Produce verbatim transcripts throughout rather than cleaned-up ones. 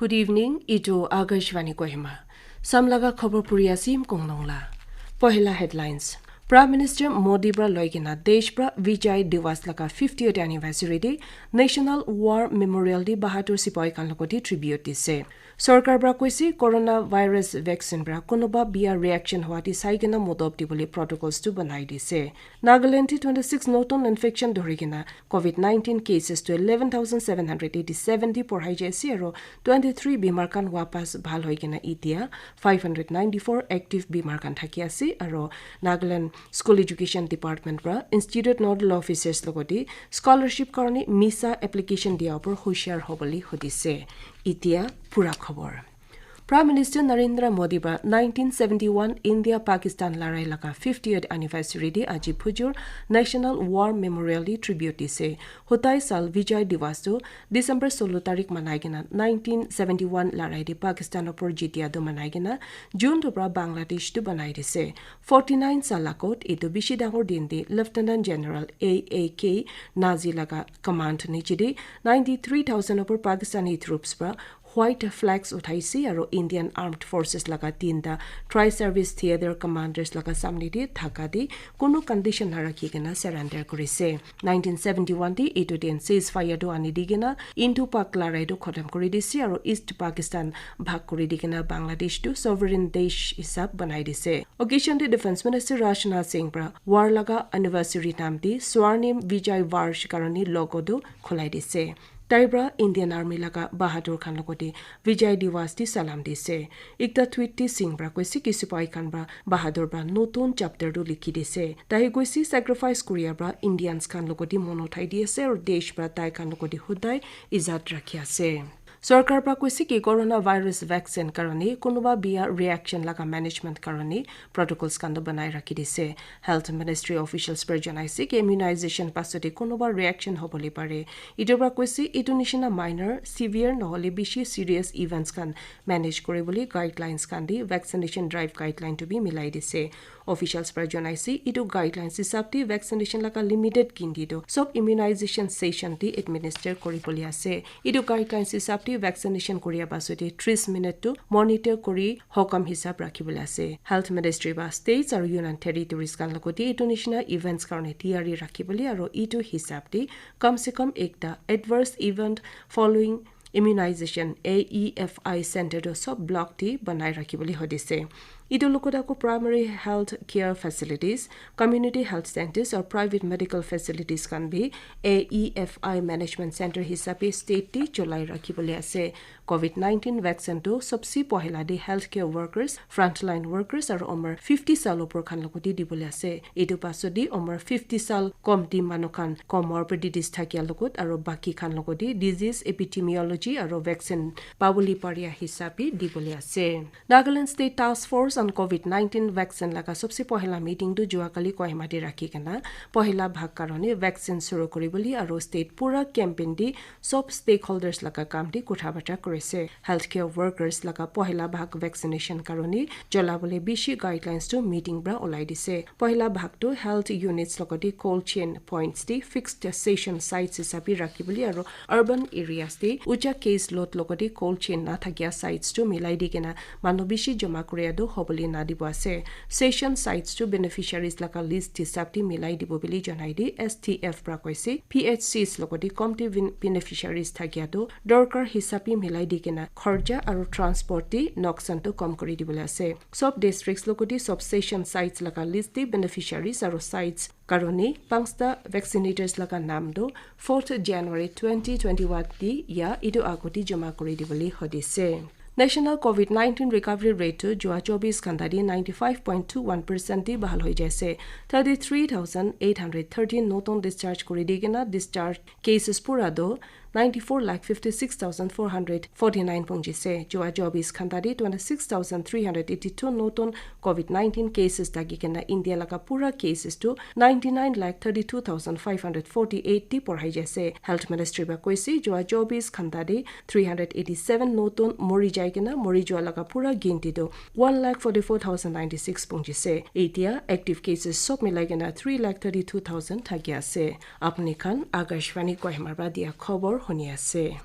Good evening, itu Akashvani Kohima. Samlaga khobor puri asim konglongla. Pohila headlines. Prime Minister Modi pra loikena desh pra Vijay Diwas laga fiftieth anniversary de National War Memorial de Bahadur Sipai khan logoti tribute dise. Sorkar pra koise coronavirus vaccine pra kunuba bia reaction hua de saikena modop dibole protocols tu banai dise. Nagaland de twenty-six notun infection dhorikena COVID nineteen cases tu eleven thousand seven hundred eighty-seven de porhai jaise aro twenty-three bimar khan wapas bhal hoikena itia five hundred ninety-four active bimar khan thaki ase aro Nagaland School Education Department pra Institute Nodal Officers logoti scholarship karone misa application dia opor hushiar hobole hudise. Itia pura khobor. Prime Minister Narendra Modi pra nineteen seventy-one India Pakistan larai laga fiftieth anniversary de aji phujur National War Memorial de tribute dise. Hutai sal Vijay Diwas tu December solo tarik manai kena nineteen seventy-one larai de Pakistan opor jitia tu manai kena June tu pra Bangladesh tu banai dise. Forty-nine sal agot itu bishi dangor din de Lieutenant General A A K Nazi laga command niche de ninety-three thousand opor Pakistani troops pra white flags uthaise aro Indian Armed Forces laga tinta Tri-Service Theatre Commanders laga samne de thaka de kunu condition narakhi kena surrender kurise. Nineteen seventy-one de itu din ceasefire tu ani di kena Indo-Pak larai tu khotom kuri dise aro East Pakistan bhag kuri di kena Bangladesh tu sovereign desh hisab banai dise. Occasion de Defense Minister Rajnath Singh pra war laga anniversary nam de Swarnim Vijay Varsh karone logo tu khulai dise. Tai pra Indian Army laga bahadur khan logoti Vijay Diwas de salam dise. Ekta tweet de Singh pra koise ki sipai khan pra bahadur pra notun chapter tu likhi dise. Tai koise sacrifice kuria pra Indians khan logoti mon uthai di ase aro desh pra tai khan logoti hudai izat rakhi ase. Sorkar pra koise ki coronavirus vaccine karone kunuba bia reaction laga management karone protocols khan tu banai rakhi dise. Health Ministry officials pra janaise ki immunization pasode kunuba reaction hobole pare. Itu pra koise itu nishina minor, severe nohole bishi serious events khan manage kuribole guidelines khan de vaccination drive guideline tu bi milai dise. Officials pra janaise itu guidelines hisab de vaccination laga limited ginti tu sob immunization session de administer kuribole ase. Itu guidelines hisab de vaccination kuria pasode tris minute tu monitor kuri hokam hisab rakhibole ase. Health Ministry ba states aro Union Territories khan logoti itu nishina events karone tiyari rakhibole aro itu hisab de kam se kam ekta adverse event following immunization A E F I center tu sob block de banai rakhibole hudise. Itu logot ako primary health care facilities, community health centers or private medical facilities khan bi A E F I management center hisabe state de cholai rakhibole ase. COVID nineteen vaccine tu sobse pohila de healthcare workers, frontline workers aro umar fifty sal opor khan logoti dibole ase. Itu pasode umar fifty sal komti manu khan comorbidities thakia logot aro baki khan logoti disease epidemiology aro vaccine pabole paria hisabe dibole ase. Nagaland State Task Force on COVID nineteen vaccine laga sobse pohila meeting tu jua kali Kohima de rakhi kena pohila bhag karone vaccine suru kuribole aro state pura campaign de sob stakeholders laga kam de kotha bata kurise. Healthcare workers laga pohila bhag vaccination karone cholabole bishi guidelines tu meeting pra ulai dise. Pohila bhag tu health units logoti cold chain points de fixed session sites hisabe rakhibole aro urban areas de ucha case load logoti cold chain na thakia sites tu milai di kena manu bishi joma kuria tu hobole na dibo ase. Session sites tu beneficiaries laga list hisab de milai dibo bili janai de S T F pra koise. P H Cs logoti komti vin-, beneficiaries thakia tu dorkar hisabe milai di kena kharja aro transport de noksan tu kom kuri dibole ase. Sob districts logoti sob session sites laga list de beneficiaries aro sites karone pangsta vaccinators laga nam tu fourth January twenty twenty-one de ya itu agoti joma kuri dibole hudise. National COVID nineteen recovery rate tu jua chobis ghanta de ninety five point two one percent de bahal hoi jaise. Thirty three thousand eight hundred thirteen notun discharge kuri di kena discharge cases pura tu ninety four lakh fifty six thousand four hundred forty nine punjise. Jua chobis ghanta de twenty six thousand three hundred eighty two notun COVID nineteen cases dagi kena India laga pura cases tu ninety nine lakh thirty two thousand five hundred forty eight de porhai jaise. Health Ministry ba koise jua chobis ghanta de three hundred eighty seven notun mori jai kena mori jua laga pura ginti tu one lakh forty four thousand ninety six punjise. Itia active cases sob milai kena three lakh thirty two thousand thaki ase. Apni khan Akashvani Kohima pra dia khobor huni ase.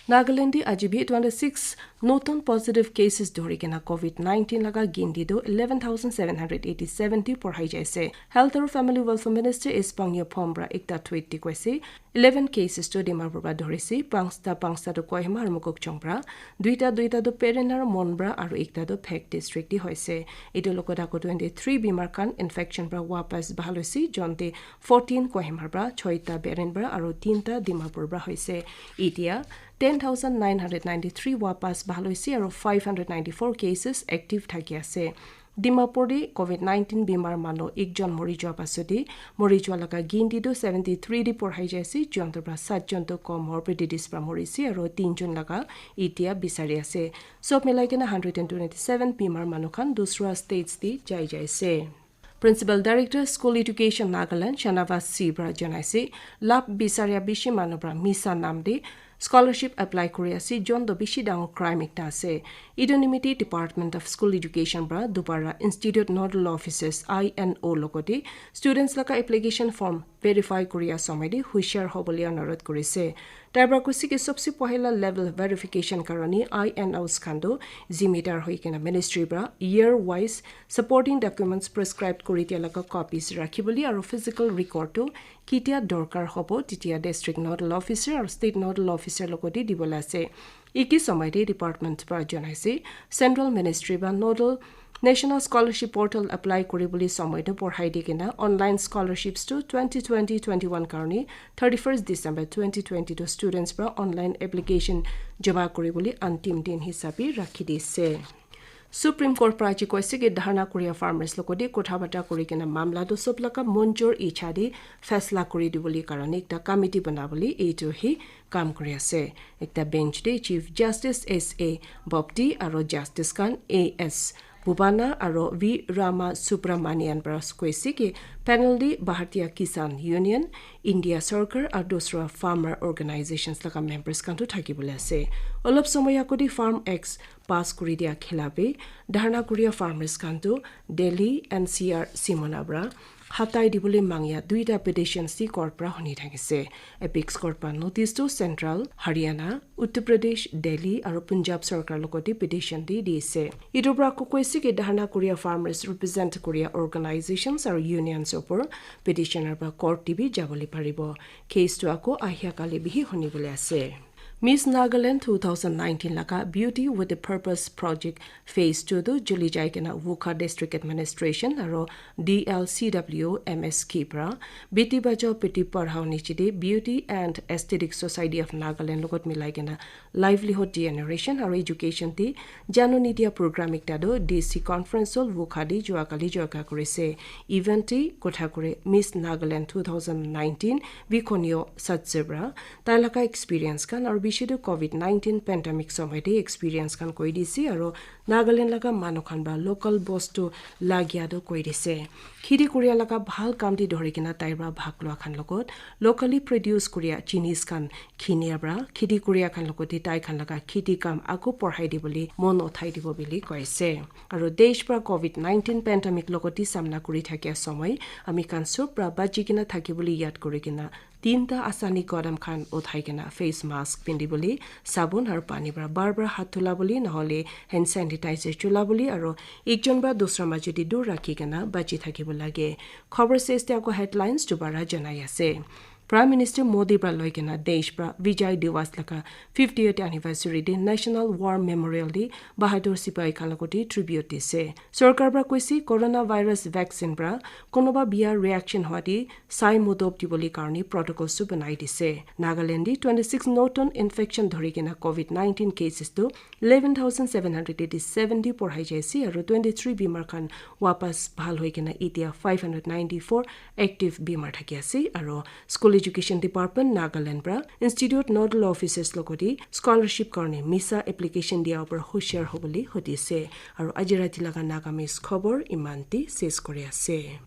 Nagaland de aji bi twenty six Notun positive cases dhori kena covid nineteen laga ginti tu eleven thousand seven hundred eighty seven ti porhai jaise. Health aru Family Welfare Minister S Pangyo Phom para ekta tweet te koise, eleven cases tu Dimapur para dhorisi, panchta panchta tu Kohima aru Mokokchung para, duita duita tu Peren aru Mon para aru ekta tu Phek district te hoise. Etu logot ako twenty three bimar khan infection para wapas bahal hoise, jonte fourteen Kohima para, choita Peren para aru tinta Dimapur para hoise. Etia ten thousand nine hundred ninety three wapas bahal hoise aru five hundred ninety four cases active thaki ase. Dimapur te covid nineteen bimar manu ekjon mori jua pasode mori jua laga ginti tu seventy three te porhai jaise, jonto para satjon tu comorbidities para morise aru tinjon laga etia bisari ase. Sob milai kena hundred and twenty seven bimar manu khan dusra states te jai jaise. Principal Director School Education Nagaland Shanavas C para janaise, lab bisaria bishi manu para misa nam de scholarship apply kuri ase, jon to bishi dangor crime ekta ase. Etu nimite Department of School Education para dubara Institute Nodal Officers I N O logote students laga application form verify kuria somoi de hushar hobole anurodh kurise. Tai para koise ki sobse pohila level verification karone I N Os khan tu zimidar hoi kena ministry para year wise supporting documents prescribed kuri dia laga copies rakhibole aru physical record tu ketia dorkar hobo tetia district nodal officer aru state nodal officer logote dibole ase. Eki somoi te department para janaise, central ministry ba nodal National Scholarship Portal apply kuri bole somoi te porhai di kena online scholarships tu twenty twenty twenty one karone thirty first December twenty twenty two students para online application jama kuri bole antim din hisabe rakhi dise. Supreme Court para aji koise ki dharna kuria farmers logote kotha bata kuri kena mamla tu sob laga monjor icha de faisla kuri dibole karone ekta committee bana bole etu hi kam kuri ase. Ekta bench de Chief Justice S A Bobde aru Justice khan A S Bubana aru V Rama Subramanian para koise ki panel de Bharatiya Kisan Union, India Sarkar aru dusra farmer organizations laga members khan tu thaki bole ase. Olop somoi agode Farm Act pass kuri dia khilafe dharna kuria farmers khan tu Delhi, N C R, Simona para hatai dibole mangya duita petitions ti court para huni thakise. Apex court para notice tu Central, Haryana, Uttar Pradesh, Delhi aru Punjab sarkar logote petition ti dise. Etu para kokoise ki dharna kuria farmers represent kuria organizations aru unions opor petitioner para court ti bi jabole paribo. Case tu ako ahia kali bihi huni bole ase. Miss Nagaland two thousand nineteen laga Beauty with a Purpose Project Phase two tu juli jai kena Wokha District Administration aru D L C W M S K para Beti Bachao Beti Padhao niche de Beauty and Aesthetic Society of Nagaland logot milai kena livelihood generation aru education te janu nidia program ekta tu D C conference hall Wokha de jua kali jua ka kurise. Event te kotha kure Miss Nagaland two thousand nineteen Bikonyo Satsebra tai laga experience khan aru bishi tu covid nineteen pandemic somoi te experience khan koi dise aru Nagaland laga manu khan para local bostu lagia tu koi dise. Kheti kuria laga bhal kam te dhori kena tai para bhag lua khan logot locally produce kuria jinis khan khinia para kheti kuria khan logote tai khan laga kheti kam ako porhai dibole mon uthai dibo bili koise. Aru desh para covid nineteen pandemic logote samna kuri thakia somoi ami khan sob para bachi kena thakibole yad kuri kena tinta asani kodam khan uthai kena face mask pindibole, sabun aru pani para bar bar hath dhula bole, nohole hand sanitizer chula bole, aru ekjon para dusra majot te dur rakhi kena bachi thakibo lage. Khobor ses te ako headlines dubara janai ase. Prime Minister Modi para loi kena desh para Vijay Diwas laga fiftieth anniversary te National War Memorial te Bahadur Sipahi khan logote tribute dise. Sorkar para koise coronavirus vaccine para konoba bia reaction hwa te sai mudop dibole karone protocol su banai dise. Nagaland te twenty six notun infection dhori kena covid nineteen cases tu eleven thousand seven hundred eighty seven te porhai jaise aru twenty three bimar khan wapas bhal hoi kena etia five hundred ninety four active bimar thaki ase aru School Education Department Nagaland para Institute Nodal Officers logote scholarship karone misa application dia opor hushar hobole hudise. Aru aji rati laga Nagamese khobor iman te ses kuri ase.